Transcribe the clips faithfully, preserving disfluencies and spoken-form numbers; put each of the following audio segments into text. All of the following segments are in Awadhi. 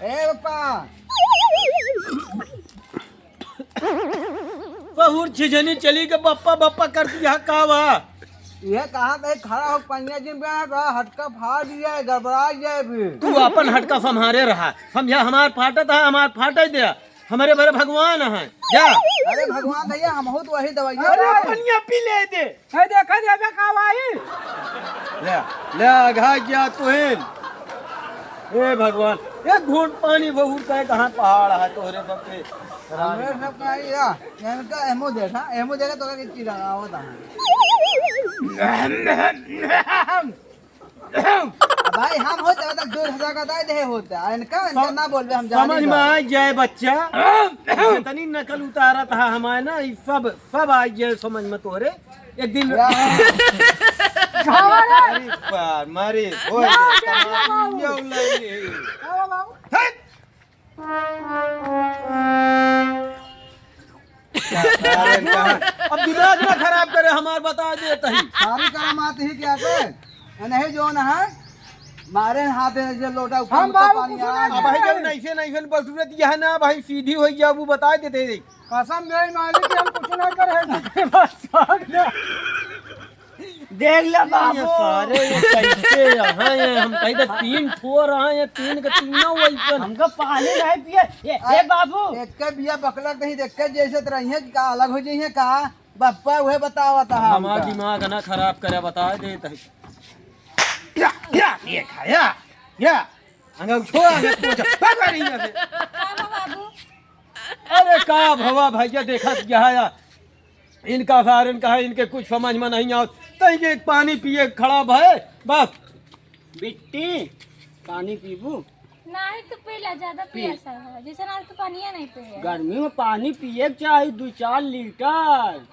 ए बप्पा। बहुत झिझनी चली के बप्पा बप्पा कर दिया का बा? ये कहाँ पे खड़ा हो, पनिया जिन पे है, थोड़ा हटका फाड़ दिया है, गड़बड़ा जाए फिर। तू अपन हटका सम्हारे रहा, समझा? हमार फाटत है, हमार फाटे दे, हमरे बड़े भगवान हैं। जा। अरे भगवान भैया, हमहू तो वही दवाइया अरे बा। पनिया पी ले दे। है देखा देबे का भाई? ले, ले, आघा गया तुहिन। ए भगवान, एक घूंट पानी बहूर का है, कहाँ पहाड़ है तोहरे सब पे? हमरे सब का है या, इनका एमो देखा, एमो देखा तो का की चीज आवत है। भाई, हम होते, मतलब, दो हजार का दे दे होते, इनका, इनका सम-, ना बोलबे, हम जाने समझ में का। आ जाए बच्चा, जितनी नकल उतारत है हमारे ना, ई सब, सब आ जाए समझ में तोहरे। एक दिन या। मारी पार, मारी, ओए, या, या, या, बाबू। यो लई। या, बाबू। हट। अरे, कहाँ? अब दिमाग ना खराब करे हमार, बता देत ही। सारी करामात ही क्या के? नहीं जो ना है, मारे हाथ में जे लोटा ऊपर हम ऊपर बाबू पानी कुछ आ नहीं गया। अब भाई, जब नहीं से, नहीं से बटुरत यह ना भाई, सीधी हो जाबू, बता देते ही। कसम दे मालिक कि हम कुछ ना करे हैं, बस भाग ले। देख ले ये बाबू। सारे ये कैसे यहाँ ये? हम कही तो तीन ठो रहा है, तीन के तीनों वैसन। हमका पानी नहीं पिए। ए, ए बाबू। एक के बिया बकलक नहीं देख के जैसे तो रही है कि का अलग हो जाइए का? बप्पा उहे बतावत है हमार हमका। दिमाग ना खराब करे, बता देत ही। या, या, ये खाया, या। अंगा उठो, अंगा पोछा। भाग, भाग यहाँ से। का बा बाबू? अरे का भवा भैया, देखत यह है, इनका सारन का है, इनके कुछ समझ में नहीं आवत। तई के एक पानी पिए खड़ा भय, बस। बिट्टी, पानी पीबू? नहीं तो पीला, ज्यादा पी। पियासा है, जैसे ना तो पानिया नहीं पिए। गर्मी में पानी पिए के चाही, दो चार लीटर।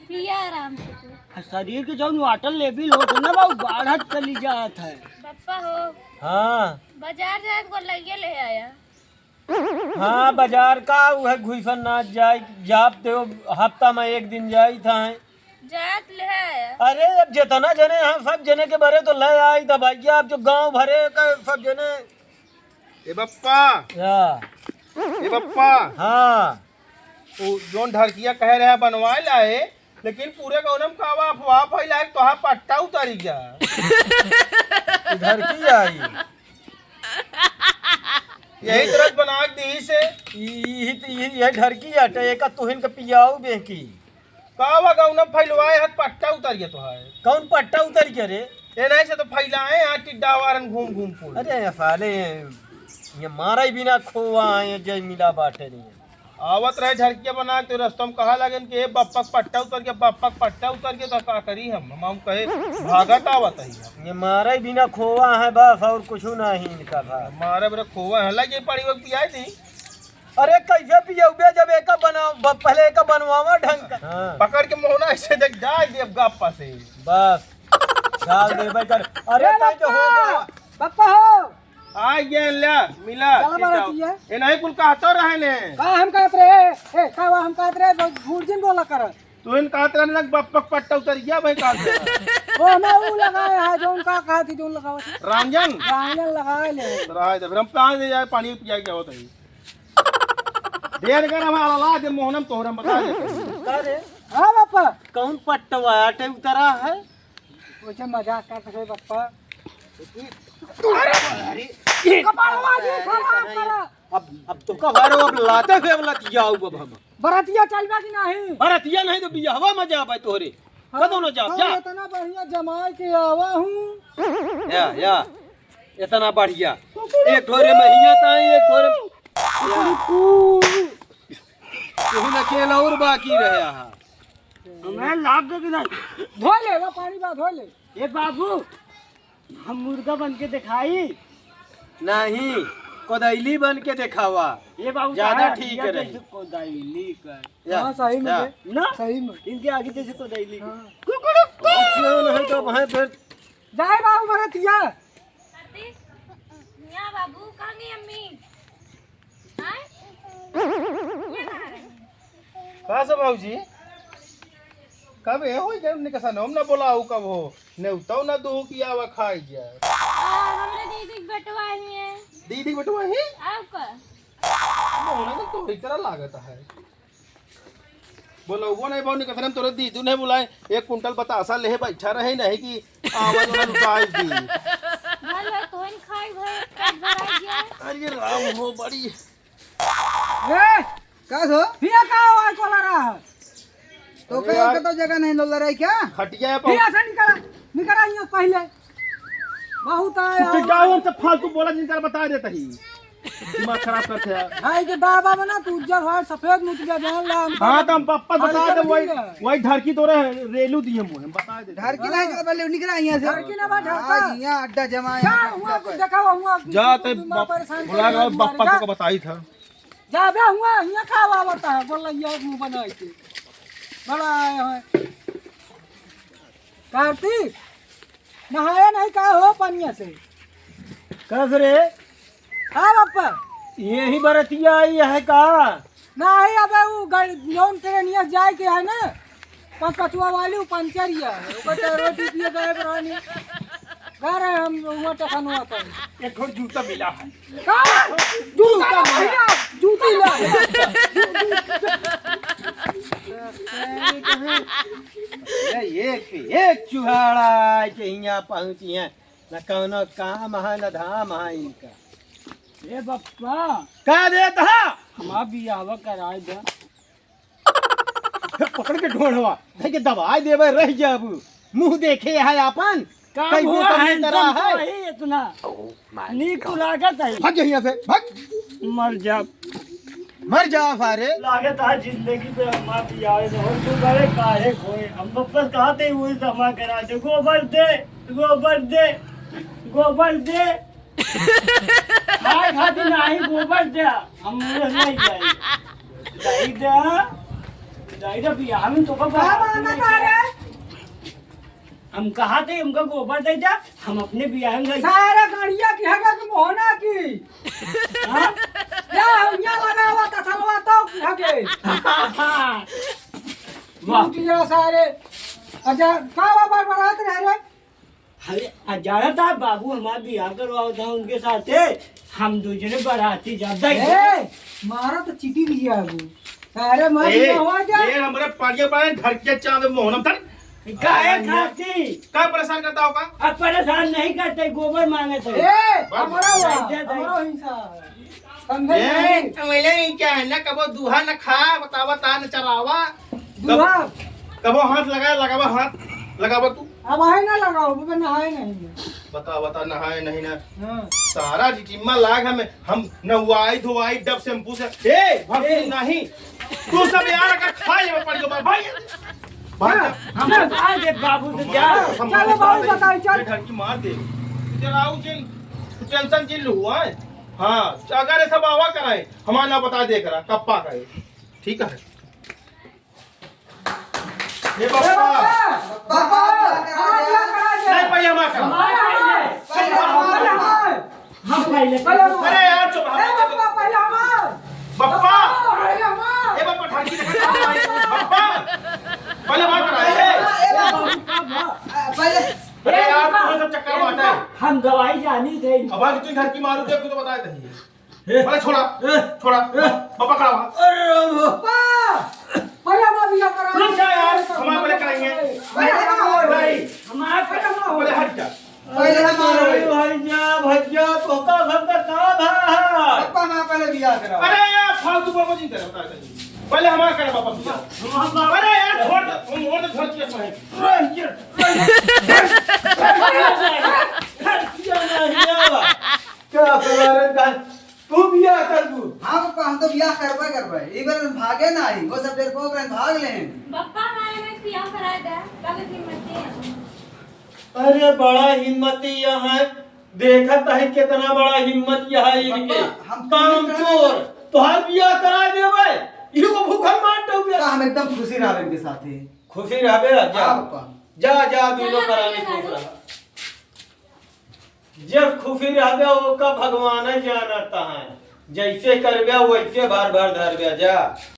पिया आराम से तू। आ शरीर के जौन वाटर लेवल होत है ना बाबू, बढ़त चली जात है। बप्पा हो। हाँ। बाजार जाए तो गोलैया ले आया। हाँ, बाजार का उहे घुइसन ना जाई, जाब ते हफ्ता में एक दिन जाई था। जात ले है। अरे, अब जितना जने हैं, सब जने के बरे तो ले आई था भैया, अब जो गांव भरे का सब जने। ए बप्पा। या। ए बप्पा। हाँ। उ जौन ढरकिया कहे रहे बनवाए लाए, लेकिन पूरे गौनम का अफवाह फैला है, तोहार पट्टा उतरी गया। इधर की आई? यही तरह बना के दी से। ई, ई, ई, ई, ये ढरकी आटे, एका तुहिन के पियाऊ बेंकी। का हुआ गौनम फैलवाए हाथ पट्टा उतर गया तोहार? कौन पट्टा उतर गया रे? ए नहीं से तो फैलाए हाथ टिड्डा वारन घूम घूम फूल। अरे ये साले, ये मारा ही बिना खोवा है, जय मिला बाटे नहीं। आवत रहे झरकिया बना के, तो रस्ता में कहा लगन कि "ए, बप्पा के पट्टा उतर गया, बप्पा के पट्टा उतर गया", तो का करी हम? हम, हम कहे, "भागत आवत है हम।" ये मारे बिना खोवा है बस, और कुछ नहीं इनका था। मारे बरे खोवा है, लगे पड़ी वो पियाई दी। अरे, कैसे पियौबे जब एका बना-, ब-, पहले एका बनवावा ढंग का। हाँ। पकड़ के मोहना ऐसे देख, डाल दे अब गप्पा से। बस, डाल दे भाई कर। अरे, ए, ताई के हो बप्पा, गया। बप्पा हो। आ गया, ला, मिला, चला सीता। बरतिया। ए, नहीं, कुल कहतो रहे ने। का हम कहत रहे? ए, का हुआ हम कहत रहे? बहुत झूठ जिन बोला कर। तू इन कहत रहे ना, बप्पक पट्टा उतर गया भाई, कहत रहे। ओ, हमें ऊ लगाए है, जो उनका कहा थी, जो लगावा थी। रांजन? रांजन लगाए ले। राय दे, फिर हम कहाँ दे जाए, पानी पिया के आवत है। देर कर हम आला दे, मोहनम तोहरम बता दे। का रे? हाँ, बप्पा। कौन पट्टवा आटे उतरा है? वैसे मजाक करत है बप्पा। अरे, अरे, कपालवा जी, खराब करा। अब, अब तो का बारो, अब लाते हुए अब लतिया आऊ अब हम। बरतिया चलबा कि नहीं? बरतिया नहीं तो बियाहवा में जाबे तोहरे। हाँ, कदो न जाब, हाँ, जा। इतना बढ़िया जमाई के आवा हूँ। या, या, इतना बढ़िया। एक ढोरे में हिया ताई, एक ढोरे में। तू अकेला और बाकी रहे हा। हमें लाभ दे के नहीं। धो ले, वो पानी बा, धो ले। ए बाबू, हम मुर्गा बन के दिखाई? नहीं, कोदैली बन के दिखावा। ए बाबू, ज्यादा तारा ठीक रही। जैसे कोदैली कर। या, हाँ, सही में या। बे। ना? सही में। इनके आगे जैसे कोदैली। हाँ। कुकुड़ुक। क्यों नहीं तो भाई फिर। जाए बाबू बरतिया। या बाबू, कहाँ गई अम्मी? आय? ये कहाँ रही? का से भौजी? कब ए होई जब निकसन हम ना बोलाऊ कब हो? नेवताऊ ना दू कि आवा खाई जा। आ, हमरे दीदी के बेटवा ही है। दीदी बेटवा ही? आपका? मोहना तो तोरी तरह लागत है। बोलउबो नहीं, बहुत निकल, हम तोरे दीदू नहीं बुलाए, एक कुंटल बतासा लेहे बैठा रहे, नहीं कि आवाज वाला लुटाई दी। भले तोहन खाई भर, पेट भराई जाए। अरे राम हो, बड़ी। ए, का हो? हिया का आवाज वाला रहा? तो अरे का यार। ओके तो जगह नहीं लो लड़ाई क्या? खटिया पर हिया से निकला, निकला हिया पहले। बहुत आया। तू जाओ, हमसे फालतू बोला, जिनका बता देता ही। दिमाग खराब करते हैं। भाई के बाबा बना, तू उज्जर भाई सफेद मुतलिया जान ला, हम हाँ, तो हम पप्पा बता दे, वही, वही ढरकी तोरे रेलू दिए मुँह, हम बता दे। ढरकी नहीं, तो पहले निकला यहाँ से। ढरकी ना बा, ढरका। हाँ, यहाँ अड्डा जमा है, क्या यहाँ हुआ, अड्डा कुछ पर। देखा हुआ, हुआ, जा, तू ते दिमाग बप-, परेशान बुला कर के मारेगा। बप्पा को बताई था। जा बे हुआ, यहाँ का बाबा था, बोल, ये मुँह बनाए के। बड़ा आया है। कार्तिक, नहाया नहीं का हो पनिया से? कस रे? हाँ बापा। यही बरतिया आई है का? नहीं, अबे वो गड़-, जौन ट्रेनिया जाए के है ना, पर कचुआ वाली वो पंचर ही है, ओकर तो रोटी पिए गए रहनी। घर है हम हुआ टखनवा पर। एक ठो जूता मिला है। का? जूता भैया, जूती ला। अरे, एक से एक चुहाड़ा आए के हियाँ पहुँची हैं। न कौनो काम है, न धाम है इनका। ए बप्पा। का देत हा? हमार बियाहवा कराए दे। फिर पकड़ के ढोढ़वा, धइ के दबाए देबे, रह जाबू। मुँह देखे है आपन, का कई हुआ बोतल है, की तरह तुम है। तो वही इतना। Oh my नीक तो God। लागत है। भाग जा यहाँ से, भाग। मर जा। मर जा सारे। लागत है जिंदगी पे हमार बियाहे न हो, तू बड़े काहे खोए। हम बप्पा कहा थे वही जमा करा दे, गोबर दे, गोबर दे, गोबर दे। खाए खातिर नाही गोबर दे, हम मुँह नहीं जाए। दे दे, दे दे, बियाह में तो का का बात मांगत नहीं। है? हम कहा थे, हमका गोबर दे दे, हम अपने बियाह में गए। सारा गड़िया की हगा के मोहना की। हाँ? या, या लगावा तसलवा तो की हगे। वाह। टूट गया सारे। अच्छा, का बाबा बरात रह रे? अरे, आ, जानत हा, बाबू हमार बियाह करवावत हा उनके साथे, हम दू जने बराती जाब। ए, मारा तो चिटी भी आगू। अरे, मार ए, दिया हो जा। ए, हमरे पाड़िया पाड़े घर के चांद मोहनम तन। काहे अरे, खाती? का परेशान करता होगा? अब परेशान नहीं करते, गोबर मांगे थे। ए, बस। हमारा हुआ, दे दे, दे। हमारा हिंसा। समझे ए, नहीं? समझे नहीं क्या है ना, कबो दूहा न खा, बतावा ता न चरावा। दूहा। कब-, कबो हाथ लगाए, लगावा हाथ, लगावा तू। अब आए ना लगाओ, बबे नहाए नहीं है। बता, बता, नहाए नहीं ना। हाँ। सारा जिटिम्मा लाग हमें, हम नहुआई धोआई डब शैम्पू से। ए, भक्ति ए। नहीं। तू सब यार अगर खा लेबे पड़ गयो, भाई। भाई, हाँ, हम हम बता दे बाबू से जा। हम चलो बता बाबू दे। बताई, चल। ये ढंग की मार दे। तेरा आऊ जिन, तू टेंशन जिन हुआ है। हाँ, अगर ये सब आवा कराए, हमारा ना बता दे करा, कप्पा का है। ठीक है। ये ए बप्पा। बप्पा, बप्पा, हमार बियाह करा दे। नहीं, पहले हमार करा। हमार बियाह करा दे। हम पहले। पहले हमार। अरे यार, चुप। ए बप्पा, पहले हमार। बप्पा। बप्पा, पहले हमार। ए बप्पा, ढाकी देखा, बप्पा। पहले हमार करा, ए। ए बप्पा, पहले। अरे यार, तुम्हें सब चक्कर बांटा है। हम गवाही जानी थे। अब आज तुम घर की मारू, देख, तू तो बता दे। ए। अरे छोड़ा, ए। छोड़ा, ए। पापा खड़ा हुआ। अरे राम हो। पापा! पहले हमार बियाह करा। रुक जा यार, हमार पहले कराएंगे। पहले हमार। भाई, हमार पहले हमार। पहले हट जा। पहले हमार। अरे भाई जा, भैया, तोका घर का काम है। पापा, हमार पहले बियाह करा। अरे यार, फालतू बाबा जी करे, बता दे। पहले हमार करे पापा बियाह। हम, हम, अरे यार, छोड़ दे, हम छोड़ दे, छोड़ दे, छोड़ दे। रह जा, रह जा। क्या करा रे, का-, तू बियाह करबू? हाँ पापा, हम तो बियाह करबे करबे। ई बार भागे नाही, वो सब डरपोक रहन, भाग लेन। पापा, हमारे में बियाह करा दे, तब हिम्मत है। अरे बड़ा हिम्मती यहाँ है, देखत है कितना बड़ा हिम्मत यहाँ है इनके। पापा, हम कामचोर, तोहार बियाह करा देबे, इहो भूखल मार देबे। का हम एकदम खुशी रहबे इनके साथे। खुशी रहबे, जा। हाँ पापा। जा, जा, दोनों परानी खुश रहा। जब खुशी रहबे, ओका भगवान जानता है। जैसे करबे, वैसे भर भर धरबे, जा।